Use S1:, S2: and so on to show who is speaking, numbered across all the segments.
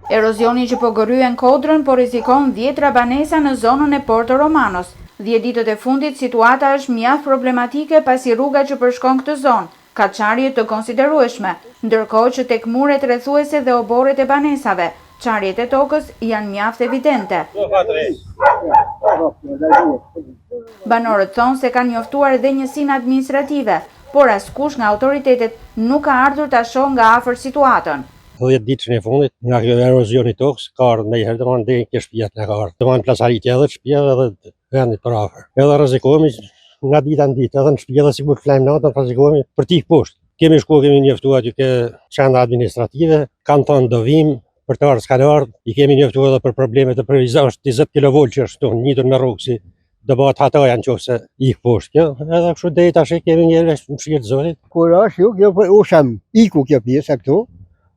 S1: Erozioni që po gërryen kodrën po rrezikon dhjetra banesa në zonën e Porto Romanos. 10 ditët e fundit situata është mjaft problematike pasi rruga që përshkon këtë zonë ka çarje të konsiderueshme, ndërkohë që tek muret rrethuese dhe oborret e banesave, çarjet e tokës janë mjaft evidente. Banorët thonë se kanë njoftuar edhe njësinë administrative, por askush nga autoritetet nuk ka ardhur ta shohë nga afër situatën.
S2: 10 ditën e fundit, nga kjo erozioni i tokës, ka ardhur ndonjëherë domethënë deri ke shtëpia na ka ardhur. Domethënë plasaritje edhe të shtëpiave edhe të vendit për afër. Edhe rrezikohemi nga dita në ditë, edhe në shtëpi edhe sikur të flajmë natën, rrezikohemi për t'ik poshtë. Kemi shkuar, kemi njoftuar aty ke qendra administrative, kanë thënë do vim, për të ardhur s'kanë ardhur. I kemi njoftuar edhe për problemet e privizë, është 20 kV që është këtu, ngjitur me rrugë si do bëhet hataja në qoftë se ik poshtë kjo, edhe kështu deri tash kemi njerëz në mëshirë të Zotit.
S3: Kur është ju, kjo po u shem, iku kjo pjesa këtu,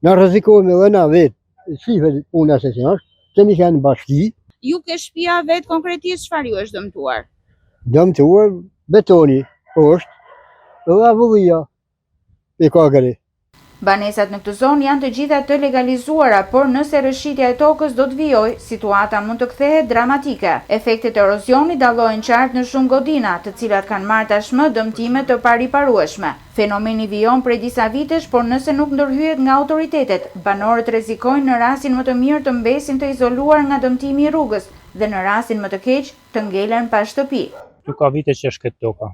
S3: na rrezikohemi edhe na vetë, shihet puna se si është, kemi qenë në bashki,
S1: Ju ke shtëpia vetë konkretisht çfarë ju është dëmtuar?
S3: dëmtuar betoni poshtë, edhe avullia i ka gëri.
S1: Banesat në këtë zonë janë të gjitha të legalizuara, por nëse rrëshqitja e tokës do të vijojë, situata mund të kthehet dramatike. Efektet e erozionit dallohen qartë në shumë godina, të cilat kanë marrë tashmë dëmtime të pariparueshme. Fenomeni vijon prej disa vitesh, por nëse nuk ndërhyhet nga autoritetet, banorët rrezikojnë në rastin më të mirë të mbesin të izoluar nga dëmtimi i rrugës dhe në rastin më të keq të ngelen pa shtëpi.
S4: Këtu ka vite që është këtë toka.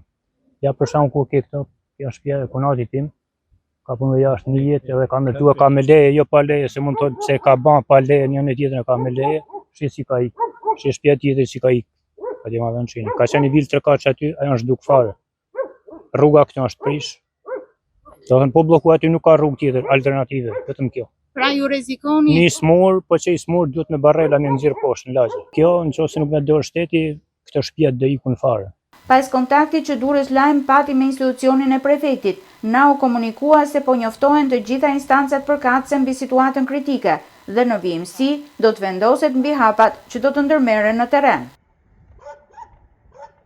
S4: Ja për shembull ku ke këto, kjo është shtëpia e kunatit tim, ka punu jashtë një jetë edhe ka ndërtuar, ka me leje, jo pa leje, se mund të thotë pse ka ba pa leje njëri tjetrin e ka me leje, shi si ka ik, shi shtëpia tjetër si ka ik. Pa di ma vënë qenë. Ka qenë një vilë trekatsh aty, ajo është duk fare. Rruga këtu është prish. Do thënë po blloku aty nuk ka rrugë tjetër alternative, vetëm kjo.
S1: Pra ju rrezikoni
S4: Një smur, po që i smur duhet me barrela me nxjerr poshtë në lagje. Kjo nëse nuk merr dorë shteti, këto shtëpia do ikun fare.
S1: Pas kontaktit që Durrës Lajm pati me institucionin e prefektit, na u komunikua se po njoftohen të gjitha instancat përkatëse mbi situatën kritike dhe në vijimësi do të vendoset mbi hapat që do të ndërmerren në terren.